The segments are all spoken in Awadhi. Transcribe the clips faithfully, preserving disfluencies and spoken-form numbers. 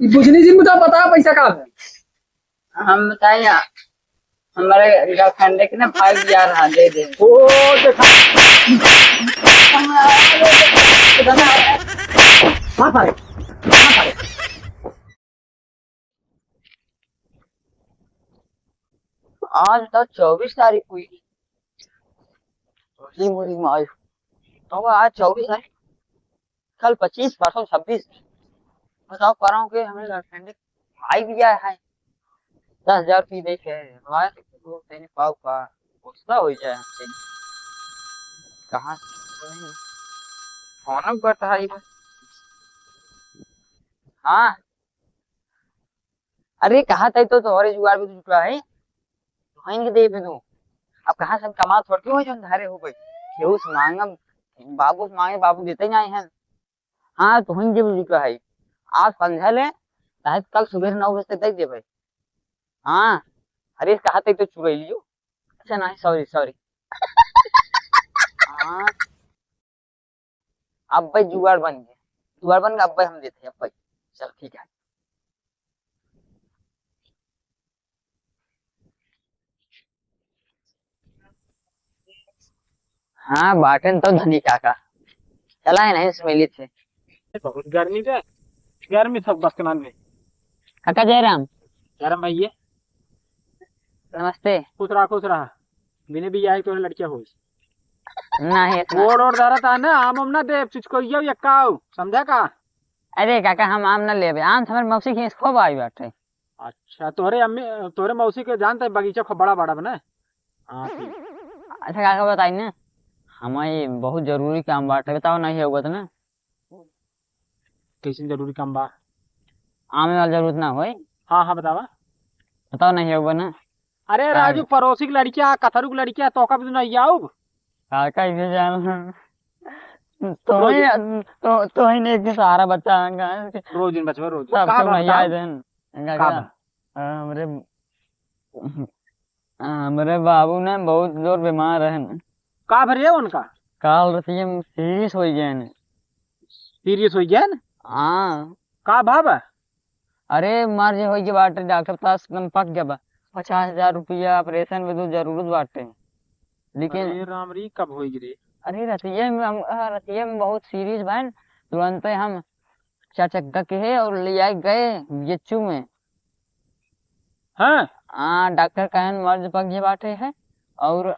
ई बुझनी जी, मुझे बताओ पैसा का है? हम बताए या, हमारे गर्लफ्रेंड के ना भाई भी आ रहा, दे दे। ओ, देखा। हाँ, भाई। हाँ, भाई। आज तो चउबीस तारीख हुई। होली मोली माई। तो आज चउबीस है, कल पच्चीस, परसों छब्बीस। बताओ, कह रहा हूँ कि हमें गर्लफ्रेंड भाई भी आया है, दस हजार रुपये दे के, भाई, तो तेरे पाव का गुस्सा हो जाए हमसे। कहाँ से फोन करता है ये? हाँ, अरे, कहा तई तो तोहरे जुगाड़ भी जुटवा है, तुहइन के देबे दो। अब कहाँ से हम कमा थोड़के हो, जौन धरे हो गई। केहू से मांगम, बाबू से मांगे, बाबू देते ही नहीं हैं। हाँ, तुहइन के भी जुटवा है, आज समझा ले, चाहे कल सुबह नौ बजे तक दे देबे। हाँ, अरे, कहा तई तो चुराई लियो। अच्छा, नहीं, सॉरी, सॉरी। हाँ, अब भाई जुगाड़ बन गए, जुगाड़ बन गए, अब भाई हम देते हैं, अब भाई। चल, ठीक है। हाँ, बाटन तो धनी काका। चला है नहीं, सुमेलित है। बहुत गर्मी रे, गर्मी सब बस के नाम में। काका जयराम। जयराम भैया। नमस्ते। खुश रहा, खुश रहा। बिने बियाह के तोरे लड़किया होई। नहीं, इतना। ओड़ ओड़ दरत है ना, आम उम ना देब, चुचकोइया भी एक्काऊ, समझा का? अरे काका, हम आम ना लेबे, आम तो हमारे मौसी के खूब आई बाटे। अच्छा, तोहरे अम्मी, तोहरे मौसी के जानते हैं, बगीचा खूब बड़ा बड़ा बना। हाँ, ठीक। अच्छा काका, बताई ना, हमारे बहुत जरूरी काम बाटे, बताओ, नहीं होगा तो ना। कैसन जरूरी काम बा? आमे वाला जरूरत ना होई। हाँ, हाँ, बतावा। बताओ, नहीं होगा ना। अरे का राजू, है? पड़ोसी के लड़किया, कथरू के लड़किया, तोका भी तो नहीं आउब। का, का इसे जान? तो रोज ही, तो, तो ही नहीं, इतने सारा बच्चा है, का है? रोज दिन बचवा, रोज। सब का तो बा, नहीं बताओ? आए दिन। का का का? बा? हाँ, हमरे हमरे बाबू ने बहुत जोर बीमार रहन। का भरे उनका? काल रतिया में सीरियस हो गए ने। सीरियस हो गए ने? हाँ। का भाव है? अरे, मर्ज हो गए बाटे, डॉक्टर पास एकदम पक गया बा। पचास हजार रुपया ऑपरेशन में तो जरूरत बाटे। लेकिन अरे राम रे, कब होई रे? अरे, रतिया में हम, हाँ, रतिया में बहुत सीरियस बहन, तुरंत हम चार चक्का के है और ले आए गए बीएचयू में। हाँ। हाँ, डॉक्टर कहन मर्ज पक गए बाटे है, और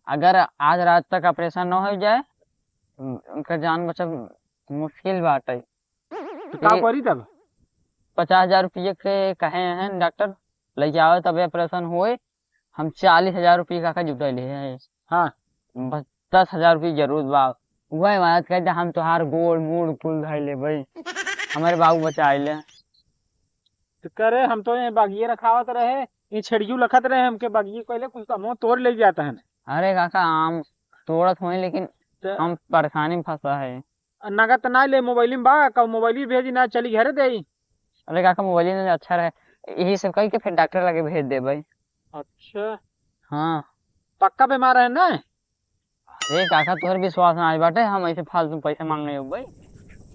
अगर आज रात तक ऑपरेशन न हो जाए, उनका जान बचब मुश्किल बाटे। तो का करी तब? पचास हजार रुपये के कहे हैं डॉक्टर, लेके आओ तबे ऑपरेशन होए। हम चालीस हजार रुपये काका जुटैले हैं। हाँ। बस दस हजार रुपये जरूरत बा। वह बात कहते, हम तोहार गोड़ मूड़ कुल धइ लेबै। हमारे बाबू बचाए ले। तो करे, हम तो ये बगिये रखावत रहे, ये छेड़ियू लखत रहे, हमके बगिये कहले कुछ कमो तोड़ ले जाता है। अरे काका, आम तोड़त होई, लेकिन तो हम परेशानी में फंसा है। नगद तो ना ले, मोबाइल में बा, कब मोबाइल भी भेजी ना, चली घरे देई। अरे काका, मोबाइल में अच्छा रहे, यही सब कह के फिर डॉक्टर लगे भेज देबै। अच्छा। हाँ। पक्का बीमार है ना? अरे काका, तोहर विश्वास ना आए बाटे, हम ऐसे फालतू पैसा मांगने हो भाई।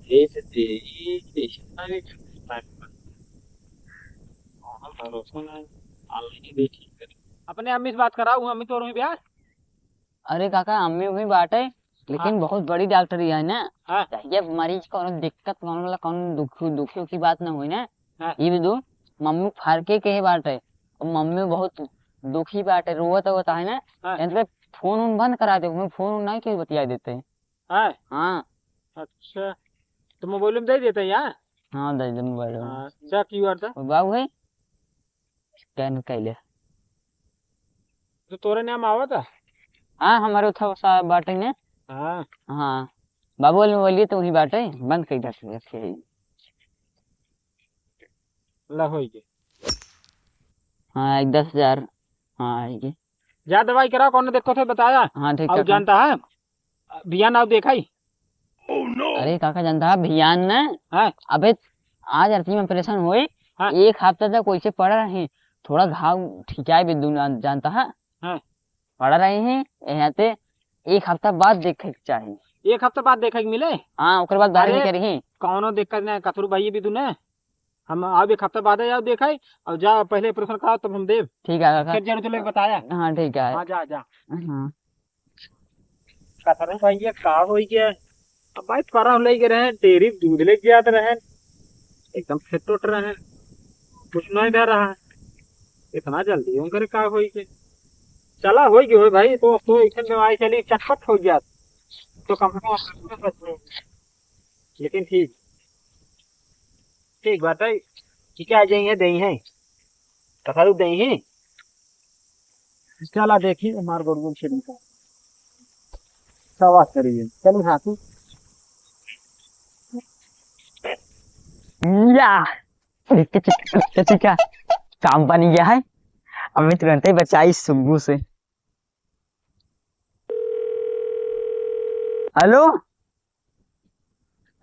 ये से दे, ये कैसे सारे करता है? कौनो भरोसा ना है, ऑनलाइन ही देखी। अपने अम्मी से बात कराओ, अम्मी तोर हुई ब्याह। अरे काका, अम्मी उम्मी बाटे, लेकिन हाँ। बहुत बड़ी डॉक्टरी है ना। हाँ। जब मरीज कौनो दिक्कत, कौनो मतलब कौनो दुखी, दुखी की बात ना होई ना, हाँ। ये भी दो, मम्मी फारके के ही बाटे, और मम्मी बहुत दुखी बाटे, रोवत होता है ना, हाँ। इनके फोन उन बंद करा दे, हमें फोन उन नहीं के बतिया देते। हाँ। हाँ। अच्छा, तो मोबाइल में दे देते हैं यार। हाँ, दे दे मोबाइल में। हाँ, जा क्यूआर था। वो बाबू है, स्कैन कैले। तो तोरे नाम आवत है? हाँ, हमारे उठा सा बाटे ने। हाँ। हाँ, बाबू वाले में बोलिए तो वही बाटे, बंद कर दे रखे है। ला होई के। हाँ, एक दस हजार। हाँ, आई के। जा दवाई करा, कौन देखो थे बताया। हाँ, ठीक और है। जानता है, बियान आओ देखाई। अरे काका, जानता है, बियान ना। हाँ। अबे, आज रात में ऑपरेशन होए, हाँ। एक हफ्ता तक वैसे पड़ा रहे, थोड़ा घाव ठिकाए भी दूं, जानता है। हाँ। पड़ा रहे हैं, यहाँ ते एक हफ्ता बाद देखे के चाही। एक हफ्ता बाद देखे के मिले? हाँ, ओकर बाद बाहर अरे, निकल रही। कौनो दिक्कत नहीं, कथरू भाई भी तू ना। हम अब एक हफ्ता बाद आओ देखाई, और जा पहले ऑपरेशन कराओ, तब हम देब। ठीक है काका। फिर जरूरत लगे बताया। हाँ, ठीक है। हाँ, जा, जा। हाँ। कतरे भैया, का होई गया? अब भाई, परम ले गए रहे, डेयरी दूध लेके जाते रहे, एकदम फिट उठ रहे, कुछ नहीं दे रहा है। इतना जल्दी उनकर का होई के? चला, होई गयो भाई, तो, तो इतने में आई चली, चटपट हो गया, तो कम से कम। लेकिन ठीक, ठीक बात है, ठीक है, आ जाइए, दे हैं, तथा दे हैं। चला देखी हमार गोरगुल से निकाल। क्या बात करिए, चल हाँ तू। या, चिका, चिका, काम बन गया है। अब मैं तुरंत ही बचाई सुग्गू से। हेलो,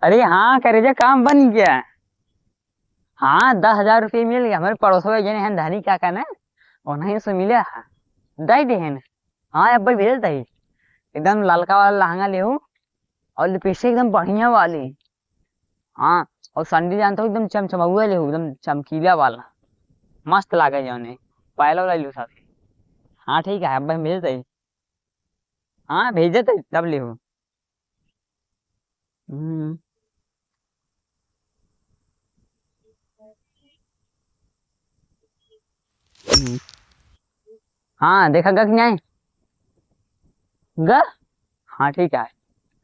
अरे हाँ करेजा, काम बन गया। हाँ, दस हजार रुपये मिल गया। हमारे पड़ोसवा जने हैं धनी काका ना, उन्हीं से मिले है, दे दे हैं। हाँ, अब भाई भेज दे। एकदम ललका वाला लहंगा लेहू और लिपस्टिक एकदम बढ़िया वाली। हाँ, और सैंडल जानता हूँ, एकदम चमचमौआ लेहू, एकदम चमकीला वाला, मस्त लागे जौने। पायल वाला लेहू साथे। हाँ, ठीक है, अब भाई भेज दे। हाँ, भेज दे, तब लेहू। हम्म। हम्म। हाँ, देखा गा कि नहीं? गा? हाँ, ठीक है,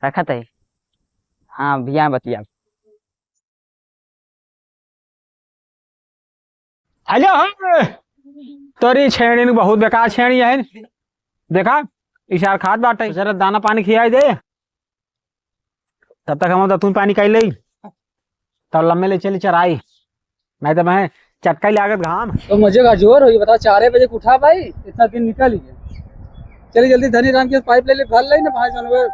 रखत है। हाँ, भैया बतिया। हेलो, हाँ। तोरी छेड़ी न बहुत बेकार छेड़ी है। देखा, इशार खात बाटे, जरा दाना पानी खियाई दे। तब तक हम दतुन पानी काई लेई, तब लम्मे ले चली चराई, नहीं तो मैं चटकाई लागत घाम। तो मजे का जोर हो, ये बताओ, चार बजे के उठा भाई, इतना दिन निकल गया। चली जल्दी धनी राम के पाइप ले ले, भर ले ना भाई, जौन वो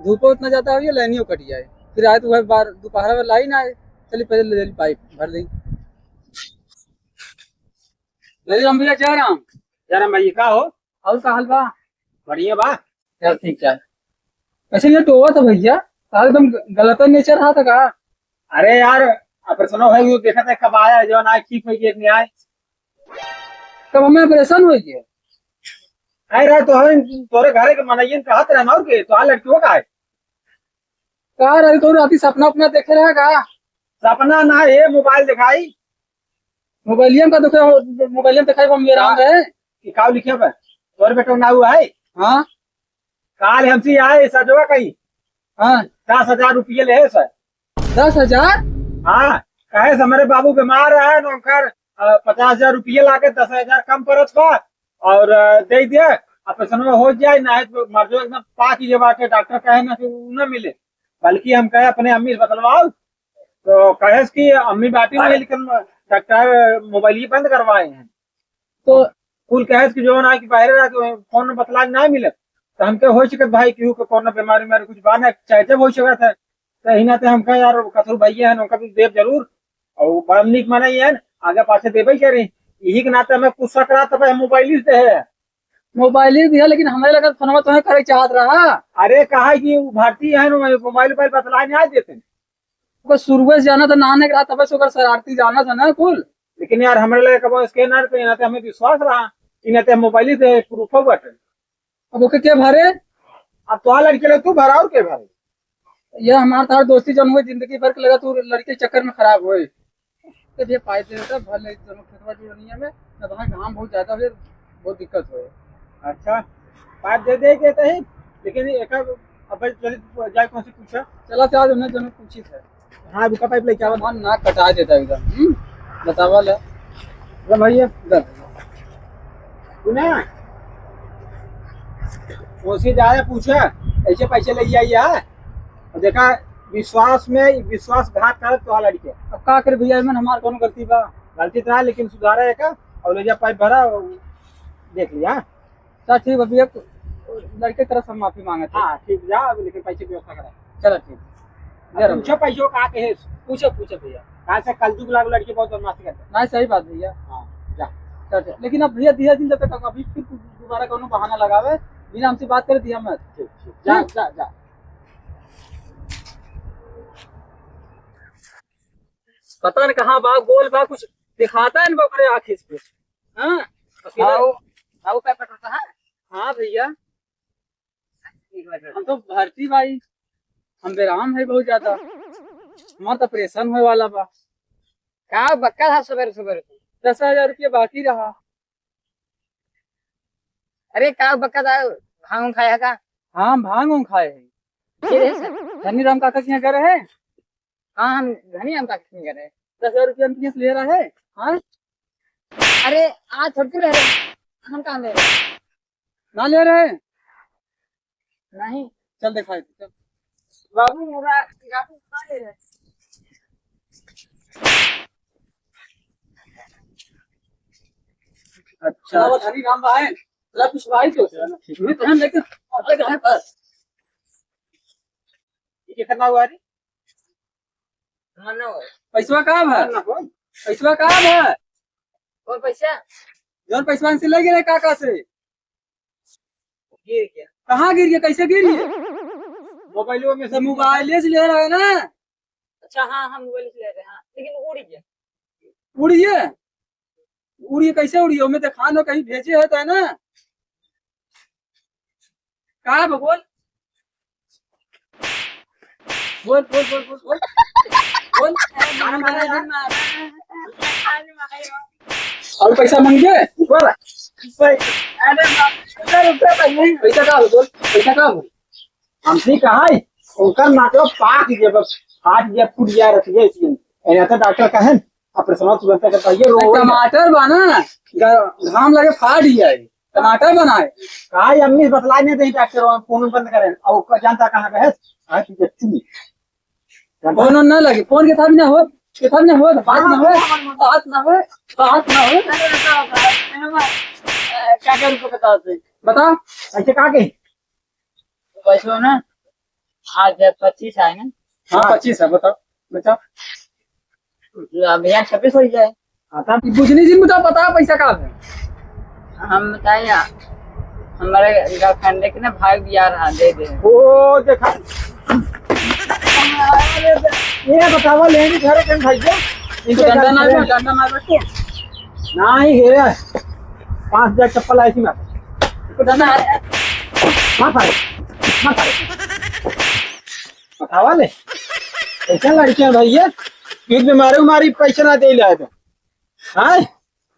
धूपो इतना ज्यादा हो गया, लाइनियो कट जाए, फिर आए तो वह बार दोपहर में लाई ना आए। चली पहले ले ले पाइप भर ले। धनी राम भैया, जय राम। जय राम भाई, का हो? और का हाल बा? बढ़िया बा। चल ठीक है। ऐसे ये टोवा था भैया, साला एकदम ग-, गलत नेचर रहा था का? अरे यार, ऑपरेशन हो गई, देखा था कब आया, जो ना ठीक हो गया, नहीं आए। कब हमें ऑपरेशन हो गया? अरे यार, तो हम तोरे घरे के मनइयन कहत रहे ना, और के, तो आ लड़कियों का है। का रहे तो राती सपना अपना देखे रहा का? सपना ना, ये मोबाइल दिखाई। मोबाइलिया में का देखे हो? मोबाइलिया में दिखाई, हम ये राम रहे। कि का लिखे बा? तोर बेटो ना हुआ है? हाँ। काल हमसे आए सजवा कही। हाँ। दस हजार रुपये ले है सर। दस हजार? हाँ, कहे से हमारे बाबू बीमार रहे न, उनकर, अ, पचास हजार रुपये लागे, दस हजार कम परत बा और, अ, दे दिया। ऑपरेशन में हो जाए ना, तो मर जो एकदम पाक ये बात है, डॉक्टर कहे ना कि उ ना मिले, बल्कि हम कहे अपने अम्मी से बतलवाओ। तो कहेस कि अम्मी बाटी में, लेकिन डॉक्टर मोबाइल ही बंद करवाए हैं। तो कुल कहेस कि जो ना कि बाहर रहा कि फोन में बतला ना मिले, तो हमके हो सकत भाई कि उ कोनो बीमारी, बीमारी कुछ बा ना, चाहे जब हो सकत है। तो ही ना तो हमका यार कसरू भैया है, उनका भी देव जरूर, और बड़ा नीक मनई है, आगे पाछे देबे करे। यही के नाते हमें कुछ शक रहा, तब हम मोबाइल ही दे है। मोबाइल ही दिया, लेकिन हमारे लगा फोनवा तो करे चाहत रहा। अरे कहा कि उ भारती है ना, मोबाइल, मोबाइल बतला नहीं आज देते। ओकर शुरुए से जाना था, नहाने के रात तबे से ओकर शरारती जाना था ना कुल। लेकिन यार, हमरे लगे कबो स्कैनर पे ना ते हमें विश्वास रहा, कि ना ते मोबाइल ही दे, प्रूफ हो बटे। अब ओके के भरे? अब तो लड़के ले तू भरा और के भरे? ये हमार तार दोस्ती जौन हुए, जिंदगी भर के लगा तू लड़के के चक्कर में खराब होए। तो ये पाइप दे देता, भर ले दोनों खेतवा जोड़निया में, ना वहाँ घाम बहुत ज्यादा हो जाए, बहुत दिक्कत होए। अच्छा, पाइप दे दे के तही, लेकिन एक अब चली जाए कौन सी पूछा? चला से आज उन्हें दोनों पूछी थे। हाँ, रुका, पाइप लेके आवा। हमार नाक कटा देता एकदम। हम्म? बतावा ले। ले भैया। इधर। सुना? उनसे जाए पूछा, ऐसे पैसे ले आइए, हाँ? और देखा, विश्वास में विश्वासघात करत तो लड़के। अब का करे भैया, एमन हमार कौनो गलती बा? गलती तो है, लेकिन सुधारा है का? और ले जा पाइप भरा, और देख लिया। चल ठीक बा भैया, लड़के तरफ से हम माफी मांगत है। हाँ, ठीक, जा, अब लेकिन पैसे की व्यवस्था करा। चला ठीक। अब जरूर। पूछो पैसों का आके है, पूछो, पूछो भैया। कहाँ से कल जुग लागो लड़के बहुत बदमाशी करते हैं। नहीं, सही बात भैया। हाँ, जा। चल, चल। लेकिन अब भैया दिया दिन जब तक अभी फिर दोबारा कौनो बहाना लगावे, बिना हमसे बात करे दिया मत। ठीक, ठीक। जा, ठीक। जा, जा। पता न कहाँ बा, गोल बा, कुछ दिखाता है इनको ओकरे आँखी से कुछ। हाँ, अकेला आओ, आओ, क्या पता था? हाँ भैया, हम तो भर्ती भाई, हम बेराम है बहुत ज्यादा, हमार तो ऑपरेशन होए वाला बा। का बक्का था सवेरे सवेरे? दस हजार रुपया बाकी रहा। अरे, का बक्का था, भांग उंग खाया का? हाँ, हम भांग उंग खाए हैं। ये रहे सर। धनी राम काका के यहाँ गए रहे? हाँ, हम धनी राम काका के यहाँ गए रहे। दस हजार रुपया हम किहाँ से ले रहा है? हाँ? अरे, आज थोड़ी ले रहे, हम कहाँ ले रहे? ना ले रहे? नहीं। चल दिखाई दे, चल। बाबू, मेरा काफी खा ले रहे। अच्छा। चलो, धनी राम भाई, चला कुछ भाई तो, ठीक है। मैं तो हम लेके, अपने घर पर। ये कितना हुआ रे? हाँ, ना हुआ। पैसवा का बा? ना हुआ। पैसवा का बा? कौन पैसा? जौन पैसवा से ले गए काका से। गिर गया। कहाँ गिर गया? कैसे गिर गया? मोबाइलो में से। मोबाइले से ले रहा है ना? अच्छा, हाँ, हम मोबाइल से ले रहे हैं, हाँ, लेकिन उड़ गया। उड़ गया? उड़ गया, कैसे उड़ गया? ओमे देखा न कहीं भेजे है तो, है ना? का बा, बोल? बोल, बोल, बोल, बोल, बोल। बोल। और पैसा मांगे? बोल। अरे बाप, रुपया, रुपया तो नहीं। पैसा का हो, बोल? पैसा का हो? हमसे कहा है, ओकर नाटक पाक गया, बस फाट गया, फूट गया, रख गया इसलिए। ऐसा तो डॉक्टर कहे न, ऑपरेशन तुरंत करता है, ये रो टमाटर बा ना, ग-, घाम लगे फाट गया है। टमाटर बनाए। का ये अम्मी बतला नहीं दें डॉक्टर, फोन बंद करें। और का जानता कहाँ का है? हाँ, ठीक है, चुप। फोन ना लगे, फोन के साथ ना हो, के साथ ना हो, बात ना हो, बात ना हो, बात ना हो। अरे बताओ, बताओ, बताओ, बताओ। क्या क्या रुपये बताओ तुम? बता। ऐसे कहा के? पैसो ना, आज पच्चीस है ना? हाँ, पच्चीस है, बताओ, बताओ। अब यार छब्बीस हो जाए। हाँ, तब बुझनी जी, मुझे पता है पैसा का है। हम बताए यार, हमारे गर्लफ्रेंड के ना भाई भी आ रहा, दे दे। ओ, देखा। ये बतावा, लेनी घर के भाई को। इनके डंडा ना गर्लफ्रेंड। डंडा ना रखो। नहीं है, पाँच हजार चप्पल आई थी मैं। तो डंडा है। मार सारे, मार सारे। बतावा ले। कैसे लड़के हैं भैया? एक बीमारी उमारी पैसे ना दे ले आए तो। हाँ?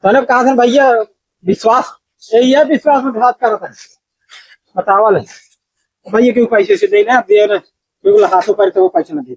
तने कहा था भैया, विश्वास, यही है विश्वास में घात करत है। बतावा ले। भैया क्यों पैसे से देना, दे ना। क्यों हाथों पर तो वो पैसे ना दे।